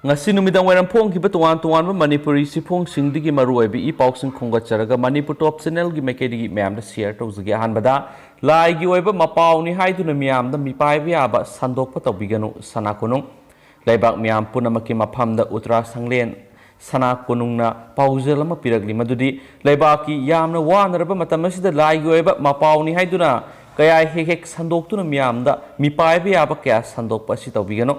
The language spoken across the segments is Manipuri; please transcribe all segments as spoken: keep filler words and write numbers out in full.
ꯉꯁꯤ ꯅꯨꯃꯤꯗꯥꯡ ꯋꯥꯏꯔꯝ ꯐꯣꯡꯈꯤꯕ ꯇꯣꯉꯥꯟ ꯇꯣꯉꯥꯟꯕ ꯃꯅꯤꯄꯨꯔꯤ ꯆꯦꯐꯣꯡꯁꯤꯡꯗꯒꯤ ꯃꯔꯨꯑꯣꯏꯕ ꯏ ꯄꯥꯎꯁꯤꯡ ꯈꯣꯝꯒꯠꯆꯔꯒ ꯃꯅꯤꯄꯨꯔ ꯇꯣꯞ ꯆꯦꯅꯦꯜꯒꯤ ꯃꯥꯏꯀꯩꯗꯒꯤ ꯃꯌꯥꯝꯗ ꯁꯤꯌꯔ ꯇꯧꯖꯒꯦ꯫ ꯑꯍꯥꯟꯕꯗ ꯂꯥꯏꯒꯤ ꯑꯣꯏꯕ ꯃꯄꯥꯎꯅꯤ ꯍꯥꯏꯗꯨꯅ ꯃꯤꯌꯥꯝꯗ ꯃꯤꯄꯥꯏꯕ ꯌꯥꯕ ꯁꯟꯗꯣꯛꯄ ꯇꯧꯕꯤꯒꯅꯨ꯫ ꯁꯅꯥ ꯀꯣꯅꯨꯡ꯫ ꯂꯩꯕꯥꯛ ꯃꯤꯌꯥꯝ ꯄꯨꯝꯅꯃꯛꯀꯤ ꯃꯐꯝꯗ ꯎꯇ꯭ꯔꯥ ꯁꯪꯂꯦꯟ ꯁꯅꯥ ꯀꯣꯅꯨꯡꯅ ꯄꯥꯎꯖꯦꯜ ꯑꯃ ꯄꯤꯔꯛꯂꯤ, ꯃꯗꯨꯗꯤ ꯂꯩꯕꯥꯛꯀꯤ ꯌꯥꯝꯅ ꯋꯥꯅꯔꯕ ꯃꯇꯝ ꯑꯁꯤꯗ ꯂꯥꯏꯒꯤ ꯑꯣꯏꯕ ꯃꯄꯥꯎꯅꯤ ꯍꯥꯏꯗꯨꯅ ꯀꯌꯥ ꯍꯦꯛ ꯍꯦꯛ ꯁꯟꯗꯣꯛꯇꯨꯅ ꯃꯤꯌꯥꯝꯗ ꯃꯤꯄꯥꯏꯕ ꯌꯥꯕ ꯀꯌꯥ ꯁꯟꯗꯣꯛꯄ ꯑꯁꯤ ꯇꯧꯕꯤꯒꯅꯨ꯫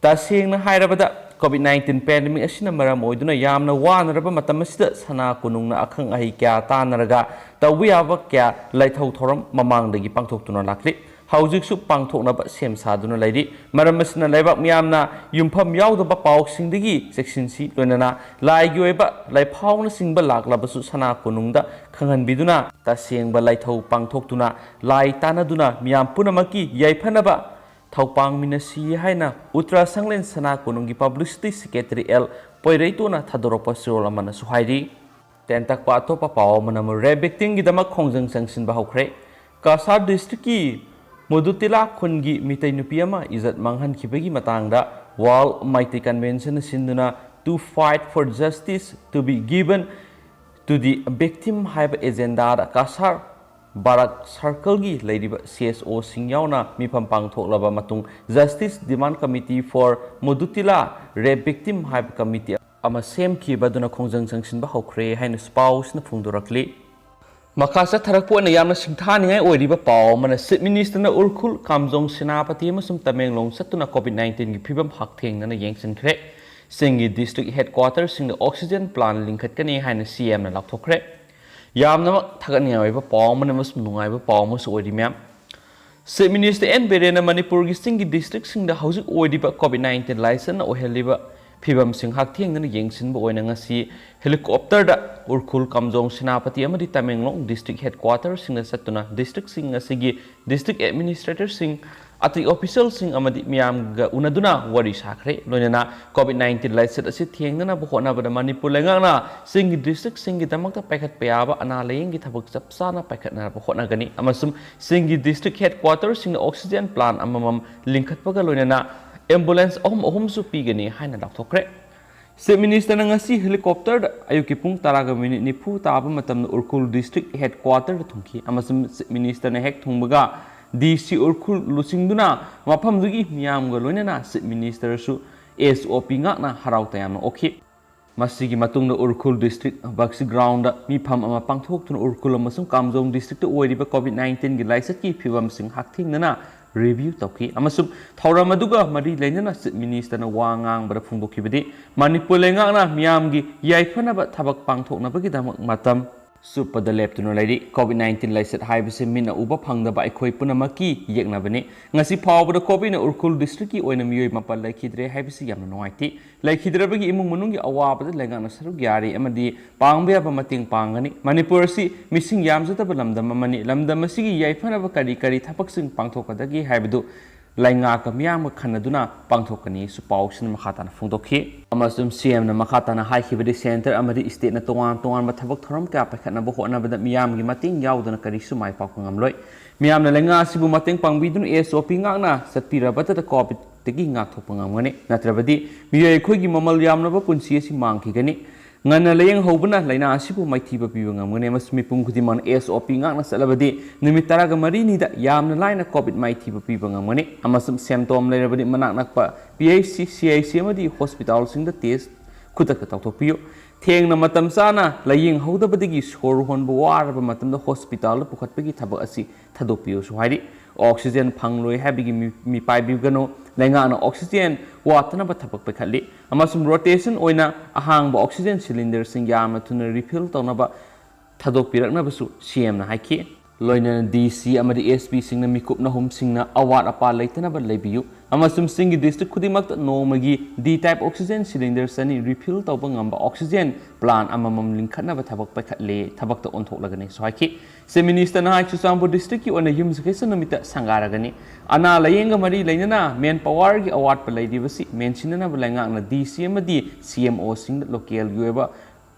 ꯇꯁꯦꯡꯅ ꯍꯥꯏꯔꯕꯗ, ꯀꯣꯚꯤꯗ ꯅꯥꯏꯟꯇꯤꯟ ꯄꯦꯟꯗꯦꯃꯤꯛ ꯑꯁꯤꯅ ꯃꯔꯝ ꯑꯣꯏꯗꯨꯅ ꯌꯥꯝꯅ ꯋꯥꯅꯔꯕ ꯃꯇꯝ ꯑꯁꯤꯗ ꯁꯅꯥ ꯀꯣꯅꯨꯡꯅ ꯑꯈꯪ ꯑꯍꯩ ꯀꯌꯥ ꯇꯥꯟꯅꯔꯒ ꯇꯧꯕ ꯌꯥꯕ ꯀꯌꯥ ꯂꯥꯏꯊꯧ ꯊꯧꯔꯝ ꯃꯃꯥꯡꯗꯒꯤ ꯄꯥꯡꯊꯣꯛꯇꯨꯅ ꯂꯥꯛꯂꯤ꯫ ꯍꯧꯖꯤꯛꯁꯨ ꯄꯥꯡꯊꯣꯛꯅꯕ ꯁꯦꯝ ꯁꯥꯗꯨꯅ ꯂꯩꯔꯤ꯫ ꯃꯔꯝ ꯑꯁꯤꯅ ꯂꯩꯕꯥꯛ ꯃꯤꯌꯥꯝꯅ ꯌꯨꯝꯐꯝ ꯌꯥꯎꯗꯕ ꯄꯥꯎꯁꯤꯡꯗꯒꯤ ꯆꯦꯛꯁꯤꯟꯁꯤ, ꯂꯣꯏꯅꯅ ꯂꯥꯏꯒꯤ ꯑꯣꯏꯕ ꯂꯥꯏꯐꯥꯎꯅꯆꯤꯡꯕ ꯂꯥꯛꯂꯕꯁꯨ ꯁꯅꯥ ꯀꯣꯅꯨꯡꯗ ꯈꯪꯍꯟꯕꯤꯗꯨꯅ ꯇꯁꯦꯡꯕ ꯂꯥꯏꯊꯧ ꯄꯥꯡꯊꯣꯛꯇꯨꯅ ꯂꯥꯏ ꯇꯥꯟꯅꯗꯨꯅ ꯃꯤꯌꯥꯝ ꯄꯨꯝꯅꯃꯛꯀꯤ ꯌꯥꯏꯐꯅꯕ ꯊꯧꯄꯥꯡꯃꯤꯟꯅꯁꯤ ꯍꯥꯏꯅ ꯎꯇ꯭ꯔꯥ ꯁꯪꯂꯦꯟ ꯁꯅꯥ ꯀꯣꯅꯨꯡꯒꯤ ꯄꯕ꯭ꯂꯤꯁꯤꯇꯤ ꯁꯦꯀ꯭ꯔꯦꯇꯔꯤ ꯑꯦꯜ ꯄꯣꯏꯔꯩꯇꯣꯅ ꯊꯥꯗꯣꯔꯛꯄ ꯆꯦꯔꯣꯜ ꯑꯃꯅꯁꯨ ꯍꯥꯏꯔꯤ꯫ ꯇꯦꯟꯇꯛꯄ ꯑꯇꯣꯞꯄ ꯄꯥꯎ ꯑꯃꯅ ꯑꯃꯨꯛ ꯔꯦꯞ ꯚꯤꯛꯇꯤꯝꯒꯤꯗꯃꯛ ꯈꯣꯡꯖꯪ ꯆꯪꯁꯤꯟꯕ ꯍꯧꯈ꯭ꯔꯦ꯫ ꯀꯁꯥꯔ ꯗꯤꯁꯇ꯭ꯔꯤꯛꯀꯤ ꯃꯨꯗꯨꯇꯤꯂꯥ ꯈꯨꯟꯒꯤ ꯃꯤꯇꯩ ꯅꯨꯄꯤ ꯑꯃ ꯏꯖꯠ ꯃꯥꯡꯍꯟꯈꯤꯕꯒꯤ ꯃꯇꯥꯡꯗ ꯋꯥꯔꯜ ꯃꯩꯇꯩ ꯀꯟꯚꯦꯟꯁꯟꯅ ꯁꯤꯟꯗꯨꯅ "To fight for justice to be given to the victim" ꯍꯥꯏꯕ ꯑꯦꯖꯦꯟꯗꯥꯗ ꯀꯁꯥꯔ ꯕꯥꯔꯥꯛ ꯁꯔꯀꯜꯒꯤ ꯂꯩꯔꯤꯕ ꯁꯤ ꯑꯦꯁ ꯑꯣꯁꯤꯡ ꯌꯥꯎꯅ ꯃꯤꯐꯝ ꯄꯥꯡꯊꯣꯛꯂꯕ ꯃꯇꯨꯡ, "Justice Demand Committee for Mudutila Rape Victim" ꯍꯥꯏꯕ ꯀꯃꯤꯇꯤ ꯑꯃ ꯁꯦꯝꯈꯤꯕ ꯑꯗꯨꯅ ꯈꯣꯡꯖꯪ ꯆꯪꯁꯤꯟꯕ ꯍꯧꯈ꯭ꯔꯦ ꯍꯥꯏꯅꯁꯨ ꯄꯥꯎꯁꯤꯅ ꯐꯣꯡꯗꯣꯔꯛꯂꯤ꯫ ꯃꯈꯥ ꯆꯠꯊꯔꯛꯄ ꯑꯣꯏꯅ ꯌꯥꯝꯅ ꯁꯤꯡꯊꯥꯅꯤꯡꯉꯥꯏ ꯑꯣꯏꯔꯤꯕ ꯄꯥꯎ ꯑꯃꯅ, ꯆꯤꯐ ꯃꯤꯅꯤꯁꯇꯔꯅ ꯎꯔꯈꯨꯜ, ꯀꯥꯝꯖꯣꯡ, ꯁꯦꯅꯥꯄꯇꯤ ꯑꯃꯁꯨꯡ ꯇꯃꯦꯡꯂꯣꯡ ꯆꯠꯇꯨꯅ ꯀꯣꯚꯤꯗ ꯅꯥꯏꯟꯇꯤꯟꯒꯤ ꯐꯤꯕꯝ ꯍꯛꯊꯦꯡꯅꯅ ꯌꯦꯡꯁꯤꯟꯈ꯭ꯔꯦ꯫ ꯆꯤꯡꯒꯤ ꯗꯤꯁꯇ꯭ꯔꯤꯛ ꯍꯦꯗꯀ꯭ꯋꯥꯇꯔꯁꯤꯡꯗ ꯑꯣꯛꯁꯤꯖꯦꯟ ꯄ꯭ꯂꯥꯟ ꯂꯤꯡꯈꯠꯀꯅꯤ ꯍꯥꯏꯅ ꯁꯤ ꯑꯦꯝꯅ ꯂꯥꯎꯊꯣꯛꯈ꯭ꯔꯦ꯫ ꯌꯥꯝꯅꯃꯛ ꯊꯥꯒꯠꯅꯤꯡꯉꯥꯏ ꯑꯣꯏꯕ ꯄꯥꯎ ꯑꯃꯅꯤ ꯑꯃꯁꯨꯡ ꯅꯨꯡꯉꯥꯏꯕ ꯄꯥꯎ ꯑꯃꯁꯨ ꯑꯣꯏꯔꯤ, ꯃꯌꯥꯝ꯫ ꯆꯤꯐ ꯃꯤꯅꯤꯁꯇꯔ ꯑꯦꯟ ꯕꯤꯔꯦꯟꯅ ꯃꯅꯤꯄꯨꯔꯒꯤ ꯆꯤꯡꯒꯤ ꯗꯤꯁꯇ꯭ꯔꯤꯛꯁꯤꯡꯗ ꯍꯧꯖꯤꯛ ꯑꯣꯏꯔꯤꯕ ꯀꯣꯚꯤꯗ ꯅꯥꯏꯟꯇꯤꯟ ꯂꯥꯏꯆꯠꯅ ꯑꯣꯏꯍꯜꯂꯤꯕ ꯐꯤꯕꯝꯁꯤꯡ ꯍꯛꯊꯦꯡꯅꯅ ꯌꯦꯡꯁꯤꯟꯕ ꯑꯣꯏꯅ ꯉꯁꯤ ꯍꯦꯂꯤꯀꯣꯞꯇꯔꯗ ꯎꯔꯈꯨꯜ, ꯀꯥꯝꯖꯣꯡ, ꯁꯦꯅꯥꯄꯇꯤ ꯑꯃꯗꯤ ꯇꯃꯦꯡꯂꯣꯡ ꯗꯤꯁꯇ꯭ꯔꯤꯛ ꯍꯦꯗꯀ꯭ꯋꯥꯇꯔꯁꯤꯡꯗ ꯆꯠꯇꯨꯅ ꯗꯤꯁꯇ꯭ꯔꯤꯛꯁꯤꯡ ꯑꯁꯤꯒꯤ ꯗꯤꯁꯇ꯭ꯔꯤꯛ ꯑꯦꯗꯃꯤꯅꯤꯁꯇ꯭ꯔꯦꯇꯔꯁꯤꯡ, ꯑꯇꯩ ꯑꯣꯐꯤꯁꯤꯌꯦꯜꯁꯤꯡ ꯑꯃꯗꯤ ꯃꯤꯌꯥꯝꯒ ꯎꯅꯗꯨꯅ ꯋꯥꯔꯤ ꯁꯥꯈ꯭ꯔꯦ꯫ ꯂꯣꯏꯅꯅ ꯀꯣꯚꯤꯗ ꯅꯥꯏꯟꯇꯤꯟ ꯂꯥꯏꯆꯠ ꯑꯁꯤ ꯊꯦꯡꯅꯅꯕ ꯍꯣꯠꯅꯕꯗ ꯃꯅꯤꯄꯨꯔ ꯂꯩꯉꯥꯛꯅ ꯆꯤꯡꯒꯤ ꯗꯤꯁꯇ꯭ꯔꯤꯛꯁꯤꯡꯒꯤꯗꯃꯛꯇ ꯄꯥꯏꯈꯠꯄ ꯌꯥꯕ ꯑꯅꯥ ꯂꯥꯌꯦꯡꯒꯤ ꯊꯕꯛ ꯆꯞ ꯆꯥꯅ ꯄꯥꯏꯈꯠꯅꯕ ꯍꯣꯠꯅꯒꯅꯤ ꯑꯃꯁꯨꯡ ꯆꯤꯡꯒꯤ ꯗꯤꯁꯇ꯭ꯔꯤꯛ ꯍꯦꯗꯀ꯭ꯋꯥꯇꯔꯁꯤꯡꯗ ꯑꯣꯛꯁꯤꯖꯦꯟ ꯄ꯭ꯂꯥꯟ ꯑꯃꯃꯝ ꯂꯤꯡꯈꯠꯄꯒ ꯂꯣꯏꯅꯅ ꯑꯦꯝꯕꯨꯂꯦꯟꯁ ꯑꯍꯨꯝ ꯑꯍꯨꯝꯁꯨ ꯄꯤꯒꯅꯤ ꯍꯥꯏꯅ ꯂꯥꯎꯊꯣꯛꯈ꯭ꯔꯦ꯫ ꯆꯤꯐ ꯃꯤꯅꯤꯁꯇꯔꯅ ꯉꯁꯤ ꯍꯦꯂꯤꯀꯣꯞꯇꯔꯗ ꯑꯌꯨꯛꯀꯤ ꯄꯨꯡ ꯇꯔꯥꯒ ꯃꯤꯅꯤꯠ ꯅꯤꯐꯨ ꯇꯥꯕ ꯃꯇꯝꯗ ꯎꯔꯈꯨꯜ ꯗꯤꯁꯇ꯭ꯔꯤꯛ ꯍꯦꯗꯀ꯭ꯋꯥꯇꯔꯗ ꯊꯨꯡꯈꯤ ꯑꯃꯁꯨꯡ ꯆꯤꯐ ꯃꯤꯅꯤꯁꯇꯔꯅ ꯍꯦꯛ ꯊꯨꯡꯕꯒ ꯗꯤ ꯁꯤ ꯎꯔꯈꯨꯜ ꯂꯨꯆꯤꯡꯗꯨꯅ ꯃꯐꯝꯗꯨꯒꯤ ꯃꯤꯌꯥꯝꯒ ꯂꯣꯏꯅꯅ ꯆꯤꯐ ꯃꯤꯅꯤꯁꯇꯔꯁꯨ ꯑꯦꯁ ꯑꯣ ꯄꯤ ꯉꯥꯛꯅ ꯍꯔꯥꯎ ꯇꯌꯥꯝꯅ ꯑꯣꯛꯈꯤ꯫ ꯃꯁꯤꯒꯤ ꯃꯇꯨꯡꯗ ꯎꯔꯈꯨꯜ ꯗꯤꯁꯇ꯭ꯔꯤꯛ ꯕꯛꯁꯤ ꯒ꯭ꯔꯥꯎꯟꯗ ꯃꯤꯐꯝ ꯑꯃ ꯄꯥꯡꯊꯣꯛꯇꯨꯅ ꯎꯔꯈꯨꯜ ꯑꯃꯁꯨꯡ ꯀꯥꯝꯖꯣꯡ ꯗꯤꯁꯇ꯭ꯔꯤꯛꯇ ꯑꯣꯏꯔꯤꯕ ꯀꯣꯚꯤꯗ ꯅꯥꯏꯟꯇꯤꯟꯒꯤ ꯂꯥꯏꯆꯠꯀꯤ ꯐꯤꯕꯝꯁꯤꯡ ꯍꯛꯊꯦꯡꯅꯅ ꯔꯤꯚ꯭ꯌꯨ ꯇꯧꯈꯤ ꯑꯃꯁꯨꯡ ꯊꯧꯔꯝ ꯑꯗꯨꯒ ꯃꯔꯤ ꯂꯩꯅꯅ ꯆꯤꯐ ꯃꯤꯅꯤꯁꯇꯔꯅ ꯋꯥ ꯉꯥꯡꯕꯗ ꯐꯣꯡꯗꯣꯛꯈꯤꯕꯗꯤ, ꯃꯅꯤꯄꯨꯔ ꯂꯩꯉꯥꯛꯅ ꯃꯤꯌꯥꯝꯒꯤ ꯌꯥꯏꯐꯅꯕ ꯊꯕꯛ ꯄꯥꯡꯊꯣꯛꯅꯕꯒꯤꯗꯃꯛ ꯃꯇꯝ ꯆꯨꯞꯄꯗ ꯂꯦꯞꯇꯨꯅ ꯂꯩꯔꯤ꯫ ꯀꯣꯚꯤꯗ ꯅꯥꯏꯟꯇꯤꯟ ꯂꯥꯏꯆꯠ ꯍꯥꯏꯕꯁꯤ ꯃꯤꯠꯅ ꯎꯕ ꯐꯪꯗꯕ ꯑꯩꯈꯣꯏ ꯄꯨꯝꯅꯃꯛꯀꯤ ꯌꯦꯛꯅꯕꯅꯤ꯫ ꯉꯁꯤ ꯐꯥꯎꯕꯗ ꯀꯣꯚꯤꯗꯅ ꯎꯔꯈꯨꯜ ꯗꯤꯁꯇ꯭ꯔꯤꯛꯀꯤ ꯑꯣꯏꯅ ꯃꯤꯑꯣꯏ ꯃꯥꯄꯜ ꯂꯩꯈꯤꯗ꯭ꯔꯦ ꯍꯥꯏꯕꯁꯤ ꯌꯥꯝꯅ ꯅꯨꯡꯉꯥꯏꯇꯦ꯫ ꯂꯩꯈꯤꯗ꯭ꯔꯕꯒꯤ ꯏꯃꯨꯡ ꯃꯅꯨꯡꯒꯤ ꯑꯋꯥꯕꯗ ꯂꯩꯉꯥꯛꯅ ꯁꯔꯨꯛ ꯌꯥꯔꯤ ꯑꯃꯗꯤ ꯄꯥꯡꯕ ꯌꯥꯕ ꯃꯇꯦꯡ ꯄꯥꯡꯒꯅꯤ꯫ ꯃꯅꯤꯄꯨꯔ ꯑꯁꯤ ꯃꯤꯁꯤꯡ ꯌꯥꯝꯖꯗꯕ ꯂꯝꯗꯝ ꯑꯃꯅꯤ꯫ ꯂꯝꯗꯝ ꯑꯁꯤꯒꯤ ꯌꯥꯏꯐꯅꯕ ꯀꯔꯤ ꯀꯔꯤ ꯊꯕꯛꯁꯤꯡ ꯄꯥꯡꯊꯣꯛꯀꯗꯒꯦ ꯍꯥꯏꯕꯗꯨ ꯂꯩꯉꯥꯛꯀ ꯃꯤꯌꯥꯝꯒ ꯈꯟꯅꯗꯨꯅ ꯄꯥꯡꯊꯣꯛꯀꯅꯤꯁꯨ ꯄꯥꯎꯁꯤꯅ ꯃꯈꯥ ꯇꯥꯅ ꯐꯣꯡꯗꯣꯛꯈꯤ꯫ ꯑꯃꯁꯨꯡ ꯁꯤ ꯑꯦꯝꯅ ꯃꯈꯥ ꯇꯥꯅ ꯍꯥꯏꯈꯤꯕꯗꯤ, ꯁꯦꯟꯇꯔ ꯑꯃꯗꯤ ꯁ꯭ꯇꯦꯠꯅ ꯇꯣꯉꯥꯟ ꯇꯣꯉꯥꯟꯕ ꯊꯕꯛ ꯊꯧꯔꯝ ꯀꯌꯥ ꯄꯥꯏꯈꯠꯅꯕ ꯍꯣꯠꯅꯕꯗ ꯃꯤꯌꯥꯝꯒꯤ ꯃꯇꯦꯡ ꯌꯥꯎꯗꯅ ꯀꯔꯤꯁꯨ ꯃꯥꯏ ꯄꯥꯛꯄ ꯉꯝꯂꯣꯏ꯫ ꯃꯤꯌꯥꯝꯅ ꯂꯩꯉꯥꯛ ꯑꯁꯤꯕꯨ ꯃꯇꯦꯡ ꯄꯥꯡꯕꯤꯗꯨꯅ ꯑꯦꯁ ꯑꯣ ꯄꯤ ꯉꯥꯛꯅ ꯆꯠꯄꯤꯔꯕꯇꯗ ꯀꯣꯚꯤꯗꯇꯒꯤ ꯉꯥꯛꯊꯣꯛꯄ ꯉꯝꯒꯅꯤ꯫ ꯅꯠꯇ꯭ꯔꯕꯗꯤ ꯃꯤꯑꯣꯏ ꯑꯩꯈꯣꯏꯒꯤ ꯃꯃꯜ ꯌꯥꯝꯂꯕ ꯄꯨꯟꯁꯤ ꯑꯁꯤ ꯃꯥꯡꯈꯤꯒꯅꯤ꯫ ꯉꯟꯅ ꯂꯥꯌꯦꯡ ꯍꯧꯕꯅ ꯂꯥꯏꯅꯥ ꯑꯁꯤꯕꯨ ꯃꯥꯏꯊꯤꯕ ꯄꯤꯕ ꯉꯝꯒꯅꯤ ꯑꯃꯁꯨꯡ ꯃꯤꯄꯨꯝ ꯈꯨꯗꯤꯡꯃꯛꯅ ꯑꯦꯁ ꯑꯣ ꯄꯤ ꯉꯥꯛꯅ ꯆꯠꯂꯕꯗꯤ ꯅꯨꯃꯤꯠ ꯇꯔꯥꯒ ꯃꯔꯤꯅꯤꯗ ꯌꯥꯝꯅ ꯂꯥꯏꯅ ꯀꯣꯚꯤꯗ ꯃꯥꯏꯊꯤꯕ ꯄꯤꯕ ꯉꯝꯒꯅꯤ ꯑꯃꯁꯨꯡ ꯁꯦꯝꯇꯣꯝ ꯂꯩꯔꯕꯗꯤ ꯃꯅꯥꯛ ꯅꯛꯄ P H C, C I C ꯑꯃꯗꯤ ꯍꯣꯁꯄꯤꯇꯥꯜꯁꯤꯡꯗ ꯇꯦꯁ ꯈꯨꯗꯛꯇ ꯇꯧꯊꯣꯛꯄꯤꯌꯨ꯫ ꯊꯦꯡꯅ ꯃꯇꯝ ꯆꯥꯅ ꯂꯥꯌꯦꯡꯍꯧꯗꯕꯗꯒꯤ ꯁꯣꯔ ꯍꯣꯟꯕ ꯋꯥꯔꯕ ꯃꯇꯝꯗ ꯍꯣꯁꯄꯤꯇꯥꯜꯗ ꯄꯨꯈꯠꯄꯒꯤ ꯊꯕꯛ ꯑꯁꯤ ꯊꯥꯗꯣꯛꯄꯤꯌꯨꯁꯨ ꯍꯥꯏꯔꯤ꯫ ꯑꯣꯛꯁꯤꯖꯦꯟ ꯐꯪꯂꯣꯏ ꯍꯥꯏꯕꯒꯤ ꯃꯤ-, ꯃꯤꯄꯥꯏꯕꯤꯒꯅꯨ꯫ ꯂꯩꯉꯥꯛꯅ ꯑꯣꯛꯁꯤꯖꯦꯟ ꯋꯥꯠꯇꯅꯕ ꯊꯕꯛ ꯄꯥꯏꯈꯠꯂꯤ ꯑꯃꯁꯨꯡ ꯔꯣꯇꯦꯁꯟ ꯑꯣꯏꯅ ꯑꯍꯥꯡꯕ ꯑꯣꯛꯁꯤꯖꯦꯟ ꯁꯤꯂꯤꯟꯗꯔꯁꯤꯡ ꯌꯥꯝꯅ ꯊꯨꯅ ꯔꯤꯐꯤꯜ ꯇꯧꯅꯕ ꯊꯥꯗꯣꯛꯄꯤꯔꯛꯅꯕꯁꯨ ꯁꯤ ꯑꯦꯝꯅ ꯍꯥꯏꯈꯤ꯫ ꯂꯣꯏꯅꯅ ꯗꯤ ꯁꯤ ꯑꯃꯗꯤ ꯑꯦꯁ ꯄꯤꯁꯤꯡꯅ ꯃꯤꯀꯨꯞ ꯅꯍꯨꯝꯁꯤꯡꯅ ꯑꯋꯥꯠ ꯑꯄꯥ ꯂꯩꯇꯅꯕ ꯂꯩꯕꯤꯌꯨ ꯑꯃꯁꯨꯡ ꯆꯤꯡꯒꯤ ꯗꯤꯁꯇ꯭ꯔꯤꯛ ꯈꯨꯗꯤꯡꯃꯛꯇ ꯅꯣꯡꯃꯒꯤ ꯗꯤ ꯇꯥꯏꯞ ꯑꯣꯛꯁꯤꯖꯦꯟ ꯁꯤꯂꯤꯟꯗꯔ ꯆꯅꯤ ꯔꯤꯐꯤꯜ ꯇꯧꯕ ꯉꯝꯕ ꯑꯣꯛꯁꯤꯖꯦꯟ ꯄ꯭ꯂꯥꯟ ꯑꯃꯃꯝ ꯂꯤꯡꯈꯠꯅꯕ ꯊꯕꯛ ꯄꯥꯏꯈꯠꯂꯦ, ꯊꯕꯛꯇ ꯑꯣꯟꯊꯣꯛꯂꯒꯅꯤꯁꯨ ꯍꯥꯏꯈꯤ꯫ ꯆꯤꯐ ꯃꯤꯅꯤꯁꯇꯔꯅ ꯍꯥꯏ, ꯆꯨꯔꯆꯥꯟꯄꯨꯔ ꯗꯤꯁꯇ꯭ꯔꯤꯛꯀꯤ ꯑꯣꯏꯅ ꯌꯨꯝꯁꯀꯩꯁ ꯅꯨꯃꯤꯠꯇ ꯁꯪꯒꯥꯔꯒꯅꯤ꯫ ꯑꯅꯥ ꯂꯥꯌꯦꯡꯒ ꯃꯔꯤ ꯂꯩꯅꯅ ꯃꯦꯟ ꯄꯋꯥꯔꯒꯤ ꯑꯋꯥꯠꯄ ꯂꯩꯔꯤꯕꯁꯤ ꯃꯦꯟꯁꯤꯟꯅꯅꯕ ꯂꯩꯉꯥꯛꯅ ꯗꯤ ꯁꯤ ꯑꯃꯗꯤ ꯁꯤ ꯑꯦꯝ ꯑꯣꯁꯤꯡꯗ ꯂꯣꯀꯦꯜꯒꯤ ꯑꯣꯏꯕ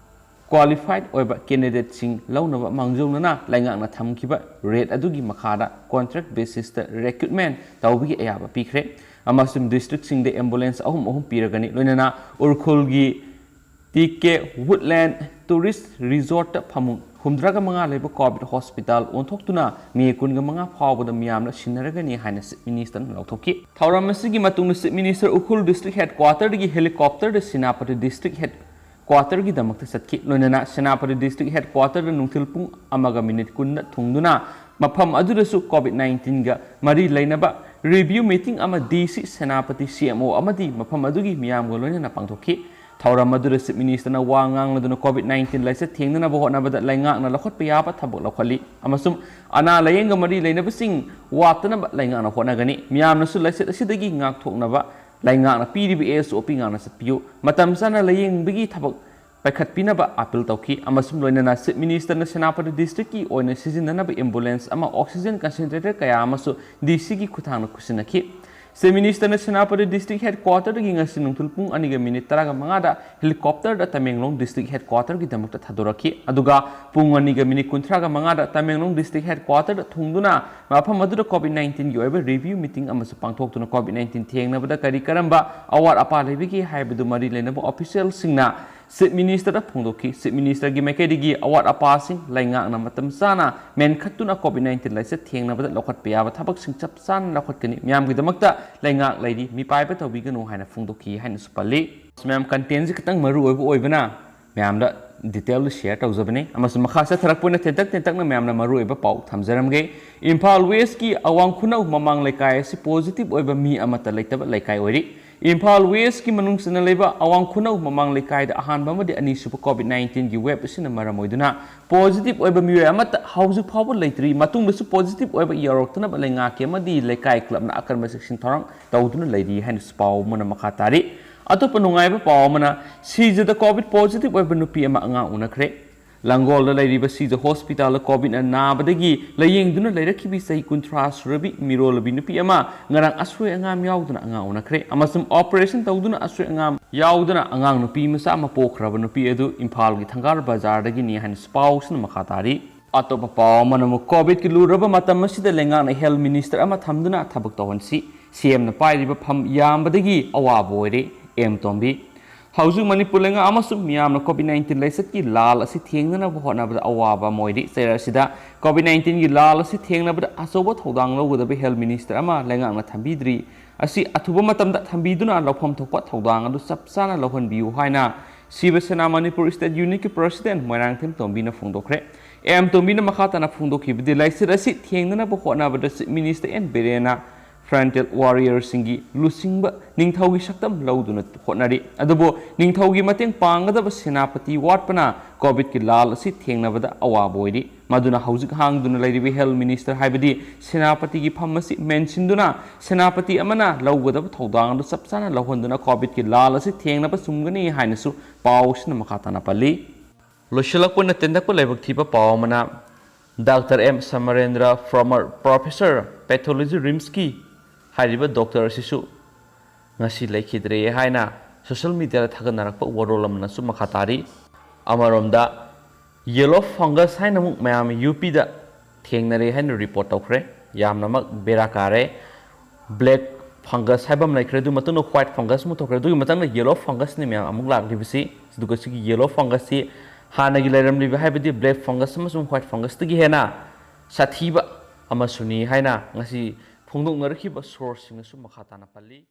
ꯀ꯭ꯋꯥꯂꯤꯐꯥꯏꯗ ꯑꯣꯏꯕ ꯀꯦꯟꯗꯤꯗꯦꯠꯁꯤꯡ ꯂꯧꯅꯕ ꯃꯥꯡꯖꯧꯅꯅ ꯂꯩꯉꯥꯛꯅ ꯊꯝꯈꯤꯕ ꯔꯦꯠ ꯑꯗꯨꯒꯤ ꯃꯈꯥꯗ ꯀꯣꯟꯇ꯭ꯔꯦꯛ ꯕꯦꯁꯤꯁꯇ ꯔꯤꯀ꯭ꯔꯨꯠꯃꯦꯟ ꯇꯧꯕꯒꯤ ꯑꯌꯥꯕ ꯄꯤꯈ꯭ꯔꯦ꯫ ꯑꯃꯁꯨꯡ districtꯁꯤꯡꯗ ambulance ꯑꯍꯨꯝ ꯑꯍꯨꯝ ꯄꯤꯔꯒꯅꯤ꯫ ꯂꯣꯏꯅꯅ ꯎꯔꯈꯨꯜꯒꯤ ꯇꯤ ꯀꯦ Woodland Tourist Resortꯇ ꯐꯃꯨꯡ ꯍꯨꯝꯗ꯭ꯔꯥꯒ ꯃꯉꯥ ꯂꯩꯕ COVID hospital ꯑꯣꯟꯊꯣꯛꯇꯨꯅ ꯃꯦ ꯀꯨꯟꯒ ꯃꯉꯥ ꯐꯥꯎꯕꯗ ꯃꯤꯌꯥꯝꯅ ꯁꯤꯟꯅꯔꯒꯅꯤ ꯍꯥꯏꯅ Chief Ministerꯅ ꯂꯥꯎꯊꯣꯛꯈꯤ꯫ ꯊꯧꯔꯝ ꯑꯁꯤꯒꯤ ꯃꯇꯨꯡꯗ Chief Minister Ukhrul district headquarterꯗꯒꯤ helicopterꯗ Senapati district headquarterꯒꯤꯗꯃꯛꯇ ꯆꯠꯈꯤ꯫ ꯂꯣꯏꯅꯅ ꯁꯦꯅꯥꯄꯇꯤ district headquarterꯗ ꯅꯨꯡꯊꯤꯜ ꯄꯨꯡ ꯑꯃꯒ minute ꯀꯨꯟꯗ ꯊꯨꯡꯗꯨꯅ ꯃꯐꯝ ꯑꯗꯨꯗꯁꯨ COVID nineteenꯒ ꯃꯔꯤ ꯂꯩꯅꯕ review meeting ꯑꯃ D C Senapati, C M O ꯑꯃꯗꯤ ꯃꯐꯝ ꯑꯗꯨꯒꯤ ꯃꯤꯌꯥꯝꯒ ꯂꯣꯏꯅꯅ ꯄꯥꯡꯊꯣꯛꯈꯤ꯫ ꯊꯧꯔꯝ ꯑꯗꯨꯗ Chief Ministerꯅ ꯋꯥ ꯉꯥꯡꯂꯗꯨꯅ COVID nineteen ꯂꯥꯏꯆꯠ ꯊꯦꯡꯅꯅꯕ ꯍꯣꯠꯅꯕꯗ ꯂꯩꯉꯥꯛꯅ ꯂꯧꯈꯠꯄ ꯌꯥꯕ ꯊꯕꯛ ꯂꯧꯈꯠꯂꯤ ꯑꯃꯁꯨꯡ ꯑꯅꯥ ꯂꯥꯌꯦꯡꯒ ꯃꯔꯤ ꯂꯩꯅꯕꯁꯤꯡ ꯋꯥꯠꯇꯅꯕ ꯂꯩꯉꯥꯛꯅ ꯍꯣꯠꯅꯒꯅꯤ꯫ ꯃꯤꯌꯥꯝꯅꯁꯨ ꯂꯥꯏꯆꯠ ꯑꯁꯤꯗꯒꯤ ꯉꯥꯛꯊꯣꯛꯅꯕ ꯂꯩꯉꯥꯛꯅ ꯄꯤꯔꯤꯕ S O P ꯉꯥꯛꯅ ꯆꯠꯄꯤꯌꯨ꯫ ꯃꯇꯝ ꯆꯥꯅ ꯂꯥꯌꯦꯡꯕꯒꯤ ꯊꯕꯛ ꯄꯥꯏꯈꯠꯄꯤꯅꯕ appeal ꯇꯧꯈꯤ ꯑꯃꯁꯨꯡ ꯂꯣꯏꯅꯅ Chief Ministerꯅ ꯁꯦꯅꯥꯄꯇꯤ districtꯀꯤ ꯑꯣꯏꯅ ꯁꯤꯖꯤꯟꯅꯅꯕ ambulance ꯑꯃ, oxygen concentrator ꯀꯌꯥ ꯑꯃꯁꯨ D Cꯒꯤ ꯈꯨꯠꯊꯥꯡꯗ ꯈꯨꯠꯁꯤꯟꯅꯈꯤ꯫ Chief Ministerꯅ ꯁꯦꯅꯥꯄꯇꯤ district headquarterꯗꯒꯤ ꯉꯁꯤ ꯅꯨꯡꯊꯤꯜ ꯄꯨꯡ ꯑꯅꯤꯒ minute ꯇꯔꯥꯒ ꯃꯉꯥꯗ helicopterꯗ ꯇꯃꯦꯡꯂꯣꯡ district headquarterꯒꯤꯗꯃꯛꯇ ꯊꯥꯗꯣꯔꯛꯈꯤ꯫ ꯑꯗꯨꯒ ꯄꯨꯡ ꯑꯅꯤꯒ minute ꯀꯨꯟꯊ꯭ꯔꯥꯒ ꯃꯉꯥꯗ ꯇꯃꯦꯡꯂꯣꯡ district headquarterꯗ ꯊꯨꯡꯗꯨꯅ ꯃꯐꯝ ꯑꯗꯨꯗ COVID nineteenꯒꯤ ꯑꯣꯏꯕ review meeting ꯑꯃꯁꯨ ꯄꯥꯡꯊꯣꯛꯇꯨꯅ COVID nineteen ꯊꯦꯡꯅꯕꯗ ꯀꯔꯤ ꯀꯔꯝꯕ ꯑꯋꯥꯠ ꯑꯄꯥ ꯂꯩꯕꯒꯦ ꯍꯥꯏꯕꯗꯨ ꯃꯔꯤ ꯂꯩꯅꯕ officialꯁꯤꯡꯅ Chief Ministerꯗ ꯐꯣꯡꯗꯣꯛꯈꯤ꯫ Chief Ministerꯒꯤ ꯃꯥꯏꯀꯩꯗꯒꯤ ꯑꯋꯥꯠ ꯑꯄꯥꯁꯤꯡ ꯂꯩꯉꯥꯛꯅ ꯃꯇꯝ ꯆꯥꯅ ꯃꯦꯟꯈꯠꯇꯨꯅ COVID nineteen ꯂꯥꯏꯆꯠ ꯊꯦꯡꯅꯕꯗ ꯂꯧꯈꯠꯄ ꯌꯥꯕ ꯊꯕꯛꯁꯤꯡ ꯆꯞ ꯆꯥꯅ ꯂꯧꯈꯠꯀꯅꯤ꯫ ꯃꯤꯌꯥꯝꯒꯤꯗꯃꯛꯇ ꯂꯩꯉꯥꯛ ꯂꯩꯔꯤ, ꯃꯤꯄꯥꯏꯕ ꯇꯧꯕꯤꯒꯅꯨ ꯍꯥꯏꯅ ꯐꯣꯡꯗꯣꯛꯈꯤ ꯍꯥꯏꯅꯁꯨ ꯄꯜꯂꯤ꯫ ꯃꯌꯥꯝ, contentꯁꯤ ꯈꯤꯇꯪ ꯃꯔꯨ ꯑꯣꯏꯕ ꯑꯣꯏꯕꯅ ꯃꯌꯥꯝꯗ detailꯗ share ꯇꯧꯖꯕꯅꯤ꯫ ꯑꯃꯁꯨꯡ ꯃꯈꯥ ꯆꯠꯊꯔꯛꯄ ꯑꯣꯏꯅ ꯇꯦꯟꯇꯛ ꯇꯦꯟꯇꯛꯅ ꯃꯌꯥꯝꯅ ꯃꯔꯨ ꯑꯣꯏꯕ ꯄꯥꯎ ꯊꯝꯖꯔꯝꯒꯦ꯫ ꯏꯝꯐꯥꯜ Westꯀꯤ ꯑꯋꯥꯡ ꯈꯨꯅꯧ ꯃꯃꯥꯡ ꯂꯩꯀꯥꯏ ꯑꯁꯤ positive ꯑꯣꯏꯕ ꯃꯤ ꯑꯃꯠꯇ ꯂꯩꯇꯕ ꯂꯩꯀꯥꯏ ꯑꯣꯏꯔꯤ꯫ ꯏꯝꯐꯥꯜ Westꯀꯤ ꯃꯅꯨꯡ ꯆꯟꯅ ꯂꯩꯕ ꯑꯋꯥꯡ ꯈꯨꯅꯧ ꯃꯃꯥꯡ ꯂꯩꯀꯥꯏꯗ ꯑꯍꯥꯟꯕ ꯑꯃꯗꯤ ꯑꯅꯤꯁꯨꯕ COVID nineteenꯒꯤ wave ꯑꯁꯤꯅ ꯃꯔꯝ ꯑꯣꯏꯗꯨꯅ positive ꯑꯣꯏꯕ ꯃꯤꯑꯣꯏ ꯑꯃꯠꯇ ꯍꯧꯖꯤꯛ ꯐꯥꯎꯕ ꯂꯩꯇ꯭ꯔꯤ꯫ ꯃꯇꯨꯡꯗꯁꯨ positive ꯑꯣꯏꯕ ꯌꯧꯔꯛꯇꯅꯕ ꯂꯩꯉꯥꯛꯀꯤ ꯑꯃꯗꯤ ꯂꯩꯀꯥꯏ clubꯅ ꯑꯀꯟꯕ ꯆꯦꯛꯁꯤꯟ ꯊꯧꯔꯥꯡ ꯇꯧꯗꯨꯅ ꯂꯩꯔꯤ ꯍꯥꯏꯅꯁꯨ ꯄꯥꯎ ꯑꯃꯅ ꯃꯈꯥ ꯇꯥꯔꯤ꯫ ꯑꯇꯣꯞꯄ ꯅꯨꯡꯉꯥꯏꯕ ꯄꯥꯎ ꯑꯃꯅ, ꯁꯤꯖꯗ COVID positive ꯑꯣꯏꯕ ꯅꯨꯄꯤ ꯑꯃ ꯑꯉꯥꯡ ꯎꯅꯈ꯭ꯔꯦ꯫ ꯂꯥꯡꯒꯣꯜꯗ ꯂꯩꯔꯤꯕ ꯁꯤꯖ hospitalꯗ COVIDꯅ ꯅꯥꯕꯗꯒꯤ ꯂꯥꯌꯦꯡꯗꯨꯅ ꯂꯩꯔꯛꯈꯤꯕꯤ ꯆꯍꯤ ꯀꯨꯟꯊ꯭ꯔꯥ ꯁꯨꯔꯕꯤ ꯃꯤꯔꯣꯜꯂꯕꯤ ꯅꯨꯄꯤ ꯑꯃ ꯉꯔꯥꯡ ꯑꯁꯣꯏ ꯑꯉꯥꯝ ꯌꯥꯎꯗꯅ ꯑꯉꯥꯡ ꯎꯅꯈ꯭ꯔꯦ ꯑꯃꯁꯨꯡ operation ꯇꯧꯗꯨꯅ ꯑꯁꯣꯏ ꯑꯉꯥꯝ ꯌꯥꯎꯗꯅ ꯑꯉꯥꯡ ꯅꯨꯄꯤ ꯃꯆꯥ ꯑꯃ ꯄꯣꯛꯈ꯭ꯔꯕ ꯅꯨꯄꯤ ꯑꯗꯨ ꯏꯝꯐꯥꯜꯒꯤ ꯊꯪꯒꯥꯜ ꯕꯖꯥꯔꯗꯒꯤꯅꯤ ꯍꯥꯏꯅ ꯄꯥꯎꯁꯤꯅ ꯃꯈꯥ ꯇꯥꯔꯤ꯫ ꯑꯇꯣꯞꯄ ꯄꯥꯎ ꯑꯃꯅ ꯑꯃꯨꯛ, COVIDꯀꯤ ꯂꯨꯔꯕ ꯃꯇꯝ ꯑꯁꯤꯗ ꯂꯩꯉꯥꯛꯅ health minister ꯑꯃ ꯊꯝꯗꯨꯅ ꯊꯕꯛ ꯇꯧꯍꯟꯁꯤ꯫ ꯁꯤ ꯑꯦꯝꯅ ꯄꯥꯏꯔꯤꯕ ꯐꯝ ꯌꯥꯝꯕꯗꯒꯤ ꯑꯋꯥꯕ ꯑꯣꯏꯔꯦ꯫ ꯑꯦꯝ ꯇꯣꯝꯕꯤ꯫ ꯍꯧꯖꯤꯛ ꯃꯅꯤꯄꯨꯔ ꯂꯩꯉꯥꯛ ꯑꯃꯁꯨꯡ ꯃꯤꯌꯥꯝꯅ ꯀꯣꯚꯤꯗ ꯅꯥꯏꯟꯇꯤꯟ ꯂꯥꯏꯆꯠꯀꯤ ꯂꯥꯜ ꯑꯁꯤ ꯊꯦꯡꯅꯅꯕ ꯍꯣꯠꯅꯕꯗ ꯑꯋꯥꯕ ꯑꯃ ꯑꯣꯏꯔꯤ꯫ ꯆꯩꯔꯥꯛ ꯑꯁꯤꯗ ꯀꯣꯚꯤꯗ ꯅꯥꯏꯟꯇꯤꯟꯒꯤ ꯂꯥꯜ ꯑꯁꯤ ꯊꯦꯡꯅꯕꯗ ꯑꯆꯧꯕ ꯊꯧꯗꯥꯡ ꯂꯧꯒꯗꯕ ꯍꯦꯜꯊ ꯃꯤꯅꯤꯁꯇꯔ ꯑꯃ ꯂꯩꯉꯥꯛꯅ ꯊꯝꯕꯤꯗ꯭ꯔꯤ꯫ ꯑꯁꯤ ꯑꯊꯨꯕ ꯃꯇꯝꯗ ꯊꯝꯕꯤꯗꯨꯅ ꯂꯧꯐꯝ ꯊꯣꯛꯄ ꯊꯧꯗꯥꯡ ꯑꯗꯨ ꯆꯞ ꯆꯥꯅ ꯂꯧꯍꯟꯕꯤꯌꯨ ꯍꯥꯏꯅ ꯁꯤꯕ ꯁꯦꯅꯥ ꯃꯅꯤꯄꯨꯔ ꯁ꯭ꯇꯦꯠ ꯌꯨꯅꯤꯠꯀꯤ ꯄ꯭ꯔꯁꯤꯗꯦꯟ ꯃꯣꯏꯔꯥꯡꯊꯦꯝ ꯇꯣꯝꯕꯤꯅ ꯐꯣꯡꯗꯣꯛꯈ꯭ꯔꯦ꯫ ꯑꯦꯝ ꯇꯣꯝꯕꯤꯅ ꯃꯈꯥ ꯇꯥꯅ ꯐꯣꯡꯗꯣꯛꯈꯤꯕꯗꯤ, ꯂꯥꯏꯆꯠ ꯑꯁꯤ ꯊꯦꯡꯅꯅꯕ ꯍꯣꯠꯅꯕꯗ ꯆꯤꯐ ꯃꯤꯅꯤꯁꯇꯔ ꯑꯦꯟ ꯕꯤꯔꯦꯟꯅ ꯐ꯭ꯔꯟꯇꯤꯌꯔ ꯋꯥꯔꯤꯌꯔꯁꯤꯡꯒꯤ ꯂꯨꯆꯤꯡꯕ ꯅꯤꯡꯊꯧꯒꯤ ꯁꯛꯇꯝ ꯂꯧꯗꯨꯅ ꯍꯣꯠꯅꯔꯤ꯫ ꯑꯗꯨꯕꯨ ꯅꯤꯡꯊꯧꯒꯤ ꯃꯇꯦꯡ ꯄꯥꯡꯒꯗꯕ ꯁꯦꯅꯥꯄꯇꯤ ꯋꯥꯠꯄꯅ ꯀꯣꯚꯤꯗꯀꯤ ꯂꯥꯜ ꯑꯁꯤ ꯊꯦꯡꯅꯕꯗ ꯑꯋꯥꯕ ꯑꯣꯏꯔꯤ꯫ ꯃꯗꯨꯅ ꯍꯧꯖꯤꯛ ꯍꯥꯡꯗꯨꯅ ꯂꯩꯔꯤꯕ ꯍꯦꯜꯊ ꯃꯤꯅꯤꯁꯇꯔ, ꯍꯥꯏꯕꯗꯤ ꯁꯦꯅꯥꯄꯇꯤꯒꯤ ꯐꯝ ꯑꯁꯤ ꯃꯦꯟꯁꯤꯟꯗꯨꯅ ꯁꯦꯅꯥꯄꯇꯤ ꯑꯃꯅ ꯂꯧꯒꯗꯕ ꯊꯧꯗꯥꯡ ꯑꯗꯨ ꯆꯞ ꯆꯥꯅ ꯂꯧꯍꯟꯗꯨꯅ ꯀꯣꯚꯤꯗꯀꯤ ꯂꯥꯜ ꯑꯁꯤ ꯊꯦꯡꯅꯕ ꯆꯨꯝꯒꯅꯤ ꯍꯥꯏꯅꯁꯨ ꯄꯥꯎ ꯑꯁꯤꯅ ꯃꯈꯥ ꯇꯥꯅ ꯄꯜꯂꯤ꯫ ꯂꯣꯏꯁꯤꯜꯂꯛꯄ ꯑꯣꯏꯅ ꯇꯦꯟꯇꯛꯄ ꯂꯥꯏꯕꯛ ꯊꯤꯕ ꯄꯥꯎ ꯑꯃꯅ, doctor M Samarendra, former professor, pathology, ꯔꯤꯝꯁꯀꯤ ꯍꯥꯏꯔꯤꯕ ꯗꯣꯛꯇꯔ ꯑꯁꯤꯁꯨ ꯉꯁꯤ ꯂꯩꯈꯤꯗ꯭ꯔꯦ ꯍꯥꯏꯅ ꯁꯣꯁꯤꯌꯦꯜ ꯃꯤꯗꯤꯌꯥꯗ ꯊꯥꯒꯠꯅꯔꯛꯄ ꯋꯥꯔꯣꯜ ꯑꯃꯅꯁꯨ ꯃꯈꯥ ꯇꯥꯔꯤ꯫ ꯑꯃꯔꯣꯝꯗ, ꯌꯦꯂꯣ ꯐꯪꯒꯁ ꯍꯥꯏꯅ ꯑꯃꯨꯛ ꯃꯌꯥꯝ ꯌꯨ ꯄꯤꯗ ꯊꯦꯡꯅꯔꯦ ꯍꯥꯏꯅ ꯔꯤꯄꯣꯔꯠ ꯇꯧꯈ꯭ꯔꯦ꯫ ꯌꯥꯝꯅꯃꯛ ꯕꯦꯔꯥ ꯀꯥꯔꯦ꯫ ꯕ꯭ꯂꯦꯛ ꯐꯪꯒꯁ ꯍꯥꯏꯕ ꯑꯃ ꯂꯩꯈ꯭ꯔꯦ, ꯑꯗꯨ ꯃꯇꯨꯡꯗ ꯋꯥꯏꯠ ꯐꯪꯒꯁ ꯑꯃꯨꯛ ꯊꯣꯛꯈ꯭ꯔꯦ, ꯑꯗꯨꯒꯤ ꯃꯊꯪꯗ ꯌꯦꯂꯣ ꯐꯪꯒꯁꯅꯤ ꯃꯌꯥꯝ ꯑꯃꯨꯛ ꯂꯥꯛꯂꯤꯕꯁꯤ꯫ ꯑꯗꯨꯒ ꯁꯤꯒꯤ ꯌꯦꯂꯣ ꯐꯪꯒꯁꯁꯤ ꯍꯥꯟꯅꯒꯤ ꯂꯩꯔꯝꯂꯤꯕ, ꯍꯥꯏꯕꯗꯤ ꯕ꯭ꯂꯦꯛ ꯐꯪꯒꯁ ꯑꯃꯁꯨꯡ ꯋꯥꯏꯠ ꯐꯪꯒꯁꯇꯒꯤ ꯍꯦꯟꯅ ꯁꯥꯊꯤꯕ ꯑꯃꯁꯨꯅꯤ ꯍꯥꯏꯅ ꯉꯁꯤ ꯐꯣꯡꯗꯣꯛꯅꯔꯛꯈꯤꯕ ꯁꯣꯔꯁꯁꯤꯡꯅꯁꯨ ꯃꯈꯥ ꯇꯥꯅ ꯄꯜꯂꯤ꯫